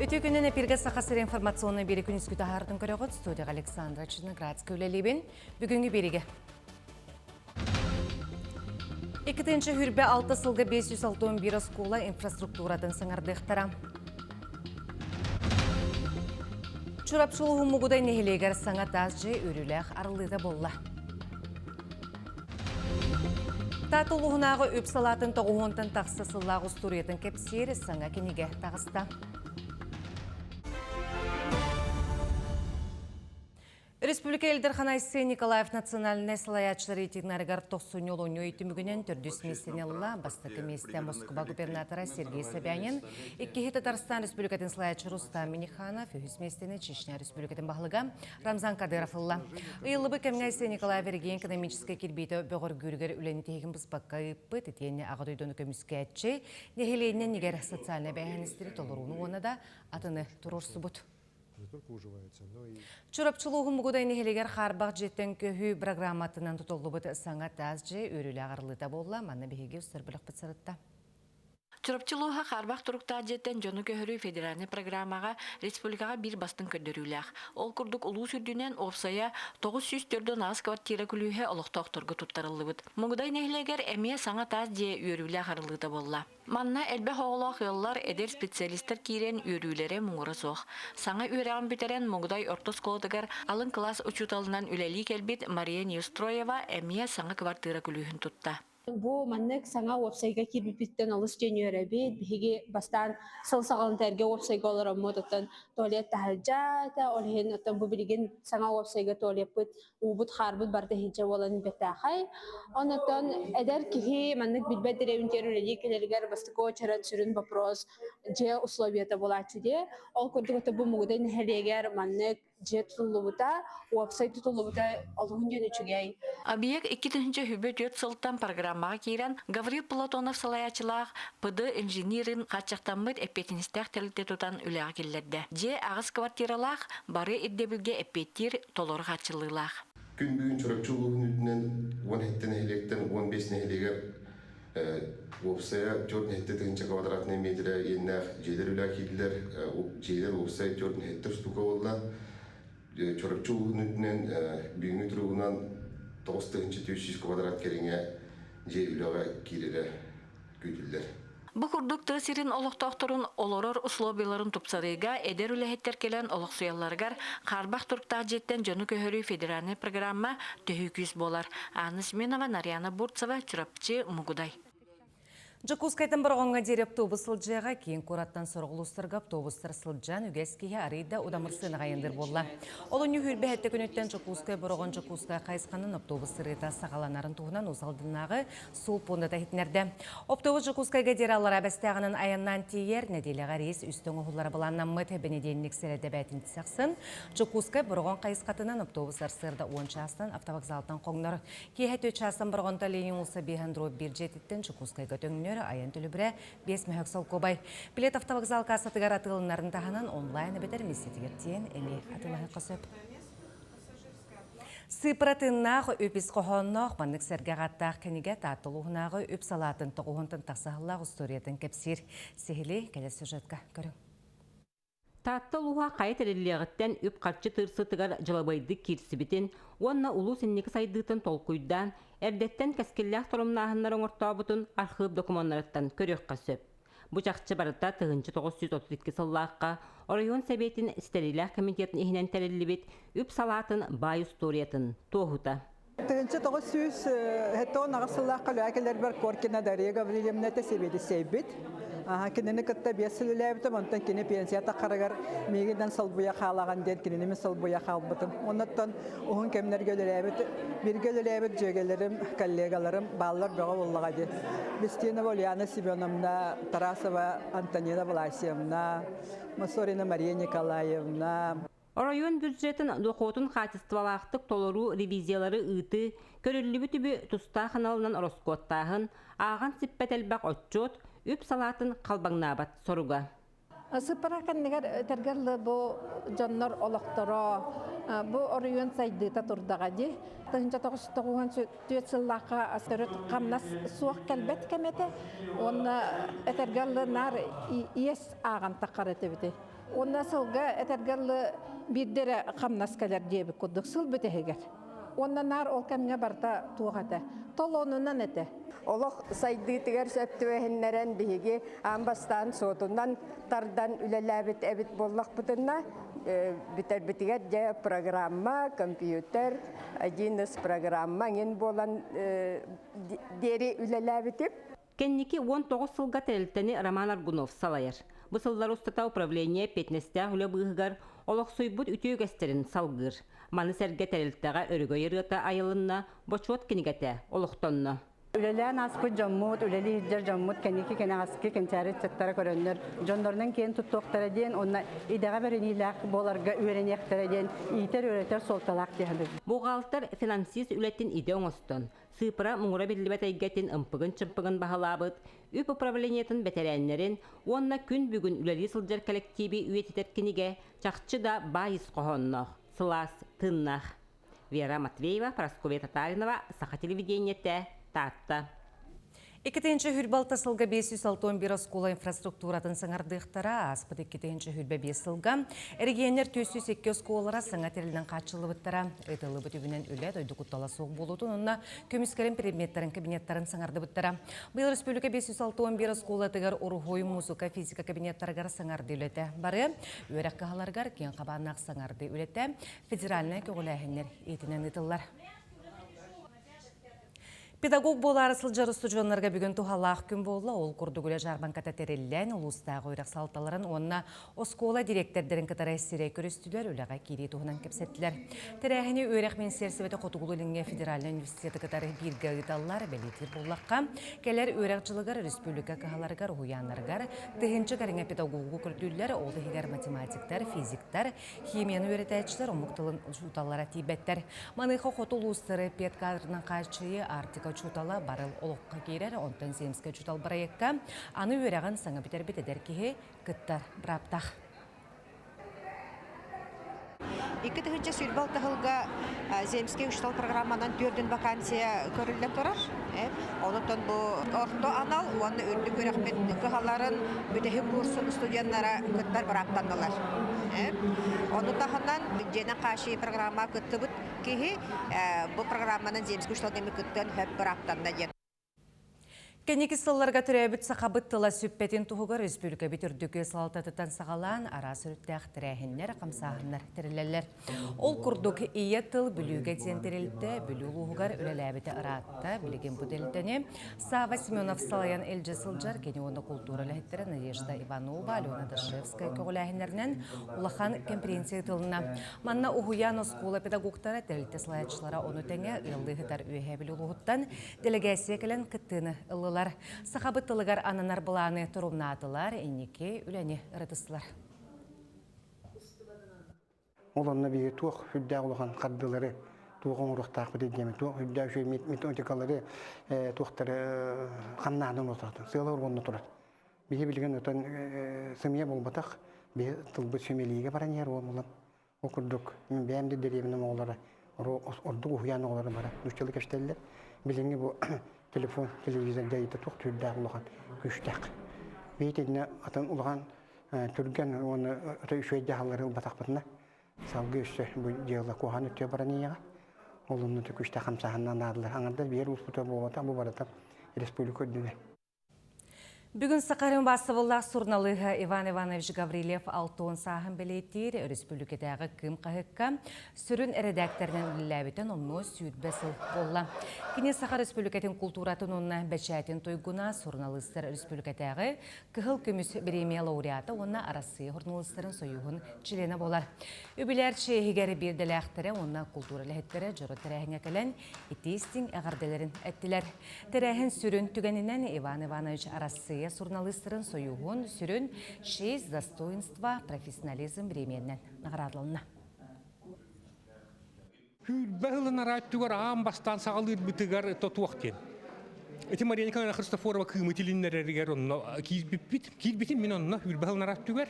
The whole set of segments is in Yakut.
Үтүө күнүн эпиргэ Саха сири информационный биэри күнүскү таһаартын көрөҕүт студияға Александра Черноградская үлэлиибин. Бүгүҥҥү биэригэ 2 6 сылга 561 оскуола инфраструктуратын саҥардыахтара. Чурапчы улууһун Мугудай нэһилиэгэр саҥа таас дьиэ үөрүүлээх арыллыыта буолла. Таатта улууһунааҕы үп салаатын тоҕуһуонтан тахса сыллаах устуоруйатын кэпсиир саҥа кинигэ таҕыста. Республика Ил Дархан Айсен Николаев национальнай салайааччылар рейтиннарыгар тохсунньу олунньу түмүгүнэн төрдүс миэстэни ылла. Бастакы миэстэ Москва губернатора Сергей Собянин, иккиһи Татарстан Республикатын салайааччы Рустам Миниханов, үһүс миэстэни Чечня Республикатын баһылыга Рамзан Кадыров ылла. Ыйыллыбыт кэмҥэ Айсен Николаев регион экономическай кирбиитэ бөҕөргүүрүгэр үлэни тиһигин быспакка ыыппыт, итиэннэ Аҕа дойдуну көмүскээччи, нэһилиэнньэ иннигэр социальнай эбээһинэстэри толорууну уонна да атыны туруорсубут. Чурапчы улууһун Мугудай нэһилиэгэр хаарбах дьиэттэн көһүү программатынан тутуллубут саҥа таас дьиэ үөрүүлээх арыллыыта буолла. Манна биһиги устар бөлөхпүт сырытта. Чурапчы улууһа хаарбах туруктаах дьиэттэн дьону көһөрүү федеральнай программаҕа республикаҕа биир бастыҥ көрдөрүүлээх. Ол курдук улуус үрдүнэн уопсайа 948 квартира күлүүһэ олохтоохторго туттарыллыбыт. Мугудай нэһилиэгэр эмиэ саҥа таас дьиэ үөрүүлээх арыллыыта буолла. Манна элбэх оҕолоох ыаллар, эдэр специалистар киирэн үөрүүлэрэ муҥура суох. Саҥа үөрэҕин бүтэрэн Мугудай орто оскуолатыгар алын кылаас учууталынан үлэлии кэлбит Мария Неустроева эмиэ саҥа квартира күлүүһүн тутта. Бу маннык саҥа уопсайга киирбиппиттэн олус диэн үөрэбит. Биһиги бастаан сыл саҕаланыыта эргэ уопсайга олороммут, оттон туалет таһырдьа этэ, ол иһин оттон бу билигин саҥа уопсайга туалеппыт, уубут-хаарбыт барыта иһирдьэ буолан бэртээхэй. Онтон эдэр киһи маннык билбэт дэриэбинтигэр үлэлии кэлэригэр бастакы уочарат сүрүн вопрос дьиэ условиета буолааччы диэ. Ол курдук ото бу Мугудай нэһилиэгэр маннык дьиэ тутуллубута, уопсай тутуллубута олуһун диэн үчүгэй. Объект 2024 сылтан программаҕа киирэн Гаврил Платонов салайааччылаах ПД инженерин хааччахтаммыт эппиэтинэстээх тэрилтэ тутан үлэҕэ киллэрдэ. Дьиэ аҕыс квартиралаах, бары ирдэбилгэ эппиэттиир толору хааччыллыылаах. Күн бүгүн Чурапчы улууһун үрдүнэн 17 нэһилиэктэн 15 нэһилиэгэр Уопсайа 47 тыһыынча квадратнай миэтэрэ иэннээх дьиэлэр үлэ киирдилэр. Дьиэлэр уопсай 47 штука буолла. Чурапчы улууһун үрдүнэн бүгүҥҥү туругунан 9400 квадрат кэриҥэ дьиэ үлэҕэ киирэрэ күүтүллэр. Бу курдук тыа сирин олохтоохторун олорор условиеларын тупсарыыга эдэр үлэһиттэр кэлэн олохсуйалларыгар хаарбах туруктаах дьиэттэн дьону көһөрүү федеральнай программа төһүү күүс буолар. Анна Семенова, Нарьяна Бурцева, Чурапчы, Мугудай. Дьокуускайтан Бороҕоҥҥо диэри автобус сылдьыаҕа, киин куораттан сорох улуустарга автобустар сылдьан, үгэс киһи арыый да удамыр сыанаҕа айанныыр буолла. Олунньу сүүрбэһэттэ күнүттэн Дьокуускай Бороҕон Дьокуускай хайысханан автобус сырыыта саҕаланарын туһунан Уус Алданнааҕы суол пуондата иһитиннэрдэ. Автобус Дьокуускайга диэри аллараа Бэстээҕинэн айаннаан тиийэр, нэдиэлэҕэ рейс үстэ оҥоһуллара былааннаммыт. Бэнидиэнньик сэрэдэ бээтинсэ ахсын Дьокуускай Бороҕон хайысхатынан автобус сарсыарда 10 чаастан автовокзалтан хоҥнор. Киэһэ 4 чаастан Бороҕонто Ленин уулусса биэһэн дробь биир дьиэтиттэн Дьокуускайга төҥнөр, айан төлөбүрэ 5 мөһөк солкуобай. Билет автовокзал кассатыгар атыыланарын таһынан онлайн эбэтэр миэстэтигэр тиийэн эмиэ атыылаһыахха сөп. Сыыппара тыыннаах үп ис хоһоонноох маннык сэргэх ааттаах кинигэ Таатта улууһунааҕы үп салаатын тоҕуһунтан тахса сыллаах устуоруйатын кэпсиир. Сиһилии кэлэр сюжетка көрүҥ. Таатта улууһа хайа тэриллиэҕиттэн үп-харчы тыырсытыгар дьылабыайдык киирсибитин уонна улуус инники сайдыытын толкуйдаан, эрдэттэн кэскиллээх торумнааһыннары оҥортообутун архыып докумуоннарыттан көрүөххэ сөп. Бу чахчы барыта 1932 сыллаахха оройуон Сэбиэтин ситэриилээх комитетын иһинэн тэриллибит үп салаатын баай устуоруйатын туоһута. 1978 сыллаахха үлэҕэ кэлэрбэр Коркина Дария Гаврильевна этэ сэбиэдиссэйбит. Кинини кытта биэс сыл үлэлээбитим, онтон кини пенсия таххарыгар миигинэн солбуйа хаалаҕын диэн кинини мин солбуйа хаалбытым. Оннуттан уһун кэмнэргэ үлэлээбит, бииргэ үлэлээбит дьүөгэлэрим, коллегаларым бааллар бөҕө буоллаҕа дии. Бестинова Ульяна Семеновна, Тарасова Антонина Власьевна, Мосорина Мария Николаевна, Оройуон бюджетын дохуотун хаачыстыбалаахтык толоруу ревизиялары ыытыы, көрүллүбүт үбү тустаах аналынан ороскуоттааһын, ааҕан сиппэт элбэх отчуот, үп салаатын халбаҥнаабат соруга. Сыппара кэннигэр этэргэ бу дьоннор олохторо бу оройуон сайдыыта турдаҕа дии. 1994 сыллаахха төрүт хамнас суох кэлбэт кэм этэ. Уонна этэргэ наар иэс ааҕан таххар этибит. Уонна сылга этэргэ биирдэ эрэ хамнас кэлэр диэбит курдук сыл бүтэһигэр. Уонна наар ол кэмҥэ барыта туох этэ? Толонунан этэ. Олох сайдыытыгар сөп түбэһиннэрэн биһиги аан бастаан суотунан тардан үлэлээбит эбит буоллахпытына, бүтэрбитигэр дьэ программа, компьютер, один из программа эҥин буолан диэри үлэлээбитим. Кэнники 19 сылга тэрилтэни Роман Аргунов салайар. Бу сыллар устата управление эппиэтинэстээх үлэ быыһыгар олохсуйбут үтүө үгэстэрин салгыыр. Маны сэргэ тэрилтэҕэ өрөгөй ырыата айылынна, бочуот кинигэтэ олохтонно. Үлэлээн ааспыт дьоммут, үлэлии сылдьар дьоммут кэнники кэнэҕэски кэнчээри ыччаттара көрөннөр, дьоннорунан киэн туттуохтара диэн уонна идэҕэ бэриниилээх буоларга үөрэниэхтэрэ диэн иитэр-үөрэтэр суолталаах дии саныыбын. Бухгалтер финансист үлэтин идэ оҥостон, сыыппара муҥура биллибэт эйгэтин ымпыгын-чымпыгын баһылаабыт үп управлениетын бэтэрээннэрин уонна күн бүгүн үлэлии сылдьар кэлэктииби үйэтитэр кинигэ чахчы да баай ис хоһоонноох, сылаас тыыннаах. Вера Матвеева, Прасковья Татаринова, Саха телевидениетэ, Таатта. Иккитинчи хүрбалта сылга 561 оскуола инфраструктуратын саҥардыахтара, ааспыт иккитинчи хүрбэ биэс сылга эрэгийиэннэр 402 оскуолалара саҥа тэрилинэн хааччыллыбыттара. Ыытыллыбыт үбүнэн үлэ дойду куттала суох буолуутун уонна көмүскэлин предметтарын кабинеттарын саҥардыбыттара. Быйыл республика 561 оскуолатыгар уруһуй, музыка, физика кабинеттарыгар саҥардыы үлэтэ бары. Үөрэх кыһаларыгар киэҥ хабааннаах саҥардыы үлэтэ федеральнай көҕүлээһиннэр иитинэн ыытыллар. Педагог буолаары сылдьар устудьуоннарга бүгүн туһалаах күн буолла. Ол курдук үлэ дьаарбаҥката тэриллэн, улуустааҕы үөрэх салалталарын уонна оскуола дириэктэрдэрин кытары сирэй көрүстүлэр, үлэҕэ киирии туһунан кэпсэттилэр. Тэрээһини үөрэх министиэристибэтэ Хотугулуу-Илиҥҥэ федеральнай университеты кытары бииргэ ыыталлар. Бэлиэтиир буоллахха, кэлэр үөрэх дьылыгар республика кыһаларыгар, уһуйааннарыгар тыһыынча кэриҥэ педагогу көрдүүллэр, ол иһигэр математиктар, физиктар, Химияны үөрэтээччилэр омук тылын учууталлара тиийбэттэр. Маныаха хоту улуустары педкадрынан хааччыйыы Арктика учуутала барыл олоххо киирэр, онтон Земскэй учуутал бырайыакка аны үөрэҕин саҥа бүтэрбит эдэр киһи кыттар бырааптаах. 2026 сылга Земский учуутал программанан төрдүн вакансия көрүллэн турар. Онтон бу орто анал уонна үрдүк үөрэхпит кыһаларын бүтэһик курсун студеннара кыттар бырааптаннылар. Ону таһынан дьиэнэн хааччыйыы программа кыттыбыт киһи бу программанан земский учуутал кэми кыттыан сөп бырааптанна диэн. Кэнники сылларга төрөөбүт сахабыт тыла сүппэтин туһугар республикабыт үрдүкү салалтатыттан саҕалаан араас өрүттээх тэрээһиннэр, хамсааһыннар тэриллэллэр. Ол курдук, Ийэ тыл Бүлүүгэ диэн тэрилтэ Бүлүү улууһугар үлэлээбитэ ыраатта. Билигин бу тэрилтэни Сава Семенов салайан илдьэ сылдьар кини уонна култуура үлэһиттэрэ Надежда Иванова, Алена Дашевская көҕүлээһиннэринэн улахан конференция ыытылынна. Манна уһуйаан оскуола педагогтара, тэрилтэ салайааччылара ону тэҥэ ыаллыы сытар Үөһээ Бүлүү улууһуттан Дэлэгээссийэ кэлэн кыттыыны ыллылар. Сахабыт тылыгар ананар былааны торумнаатылар, инники үлэни ырытыстылар. Ол онно биһиги туох үрдээх улахан хардыылары туох оҥоруохтаахпыт диэми туох үрдээх үчүгэй методикалары туохтары хамнаһынан отоотун сыала ургунна турар. Биһи билигин отон сымыйа буолбатах биһи тылбыт сүмэлиигэ баран иһэр уол Ол курдук, мин бэйэм да дэриэбинэм оҕолоро ордук уһуйаан оҕолоро бара нууччалыы кэпсэтэллэр. Билиҥҥи бу телефон, телевизор дьайыыта туох түүрдээх улахан күүстээх. Биһи атын улахан түргэн уонна өтө үчүгэй дьаһаллары ылбатахпытына салгыы өссө бу дьыала куһаҕан өттүгэр баран иһиэҕэ. Ол онно күүстээх хамсааһыннар наадалар. Аҥардас биир ууспута буолбатах, бу барыта республика үрдүнэн. Бүгүн Саха бассабыллаах суруналыыһа Иван Иванович Гаврильев алтыан сааһын бэлиэтиир өрөспүүбүлүкэтээҕи Кыым хаһыакка сүрүн эрэдээктэринэн үлэлээбитэ номнуо 20 сыл буолла. Кини Саха Өрөспүүбүлүкэтин култууратын уонна бэчээтин туйгуна, суруналыыстар өрөспүүбүлүкэтээҕи Кыһыл көмүс бириэмийэ лауреата уонна Арассыыйа суруналыыстарын сойууһун чилиэнэ буолар. Үбүлээр чиэһигэр биирдэлээхтэрэ уонна култуура үлэһиттэрэ дьоро тэрээһиҥҥэ кэлэн итии-истиҥ эҕэрдэлэрин эттилэр. Тэрээһин сүрүн түгэнинэн Иван Иванович Арассыыйа суруналыыстарын сойууһун сүрүн «Честь, достоинство, профессионализм» бириэмийэнэн наҕараадаланна. Сүүрбэ сылын арааттыгар аан бастаан саҕалыырбытыгар тотуох диэн. Ити Мария Николаевна Христофорова кыымы тилиннэрэригэр онно киирбиппит. Киирбитим мин онно үрбэ сылнар түгэр.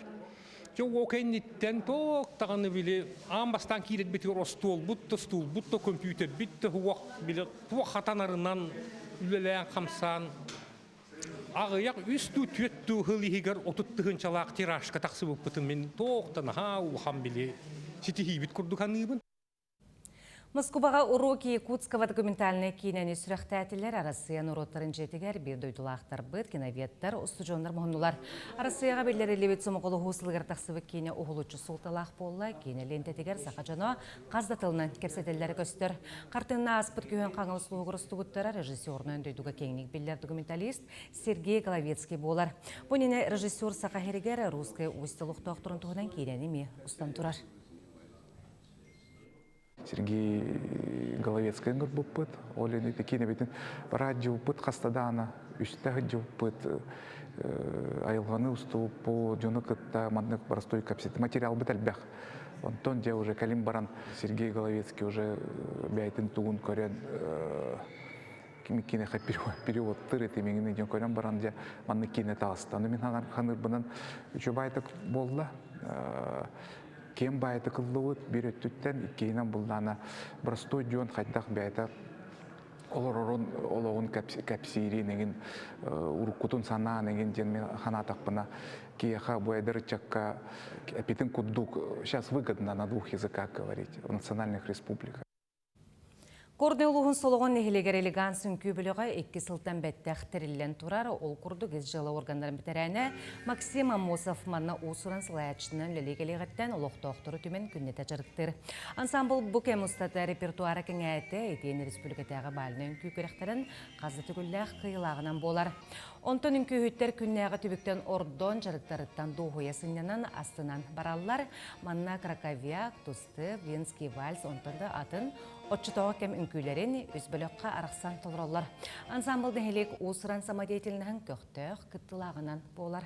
Дьэ ол кэнниттэн туох даҕаны били аан бастаан киирэрбитигэр остуолбут да, стулбут да, компьютербит да суох били туох хатанарынан үлэлээн-хамсаан аҕыйах үс дуу, түөрт дуу сыл иһигэр 30 тыһыынчалаах тиражка тахсыбыппытын мин туох да наһаа улахан били ситиһиибит курдук саныыбын. Москубаҕа «Уроки якутского» документальнай киинэни сүрэхтээтилэр. Арассыыйа норуоттарын дьиэтигэр биир дойдулаахтарбыт, киноведтар, устудьуоннар муһуннулар. Арассыыйаҕа биллэриллибит сомоҕолоһуу сылыгар тахсыбыт киинэ уһулуччу суолталаах буолла. Киинэ лиэнтэтигэр саха дьоно хас да тылынан кэпсэтэллэрэ көстөр. Хартыынна ааспыт күһүн Хаҥалас улууһугар устубуттара режиссерунан дойдуга киэҥник биллэр документалист Сергей Головецкий буолар. Бу иннинэ режиссер Саха сиригэр Русское устье олохтоохторун туһунан киинэни эмиэ устан турар. Сергей Головецкай ыҥырбыппыт. Ол ини киинэбитин радиоппыт хаста даана үстэ сылдьыбыппыт айылҕаны устубуппут, дьону кытта маннык простой кэпсэтии материалбыт элбэх. Онтон дьэ уже кэлин баран Сергей Головецкий уже бэйэтин тугун көрөн киниэхэ переводтыр этимиҥин диэн көрөн баран дьэ маннык киинэ таҕыста. Аны мин ханыырбынан үчүгэй буолла. Киэҥ баайытык ыллыбыт биир өттүттэн, иккиһинэн буллаана простой дьон хайдах бэйэтэ олорорун олоҕун кэпсиирин эҥин уруккутун санаан эҥин диэн мин санаатахпына киһиэхэ бу эдэр ыччакка эпитин курдук сейчас выгодно на двух языках говорить в национальных республиках. Кордой улууһун Солоҕон нэһилиэгэр Элеганс үҥкүү бөлөҕө икки сылтан бэттэх тэриллэн турар. Ол курдук ис дьыала органнарын бэтэрээнэ Максим Аммосов манна уус-уран салайааччытынан үлэлии кэлиэҕиттэн олохтоохтору түмэн күннэтэ дьарыктыыр. Ансамбл бу кэм устата репертуара кэҥээтэ, итиэннэ республикатааҕы бальнай үҥкүү күрэхтэрин хас да төгүллээх кыайыылааҕынан буолар. Онтон үҥкүүһүттэр күннээҕи түбүктэн ордон, дьарыктарыттан дуоһуйа сынньанан, астынан бараллар. Манна краковяк, тустык, венский вальс, онтон да атын оччотооҕу кэм үҥкүүлэрин үс бөлөххө арахсан толороллор. Ансамбл нэһилиэк уус-уран самодеятельноһын көхтөөх кыттыылааҕынан буолар.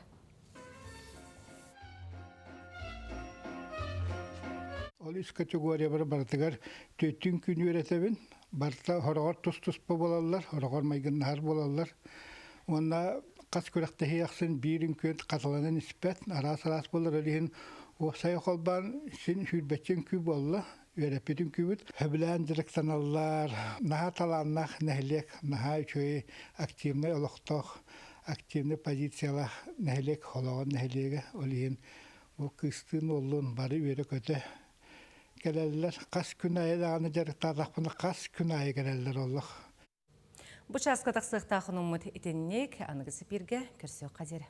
Ол үс категория барытыгар түөттүн күн үөрэтэбин. Барыта хороҕор тус-туспа буолаллар, хороҕор майгыннаһар буолаллар. Уонна хас күрэхтэһии ахсын биир үҥкүүн хатыланан испэт, араас-араас буолар. Ол иһин уопсай холбоон син сүүрбэччэ үҥкүү буолла, үөрэппит үҥкүүбүт. Сөбүлээн дьарыктаналлар, наһаа талааннаах нэһилиэк, наһаа үчүгэй активнай олохтоох, активнай позициялаах нэһилиэк, Холоҕон нэһилиэгэ. Ол иһин бу кыыстыын уоллуун бары үөрэ-көтө кэлэллэр. Хас күн аайы даҕаны дьарыктаатахпына хас күн аайы кэлэллэр олох. Бу чааска тахсыахтаах хонуммут итинник аныгы сипииргэ көрсүөххэ диэри.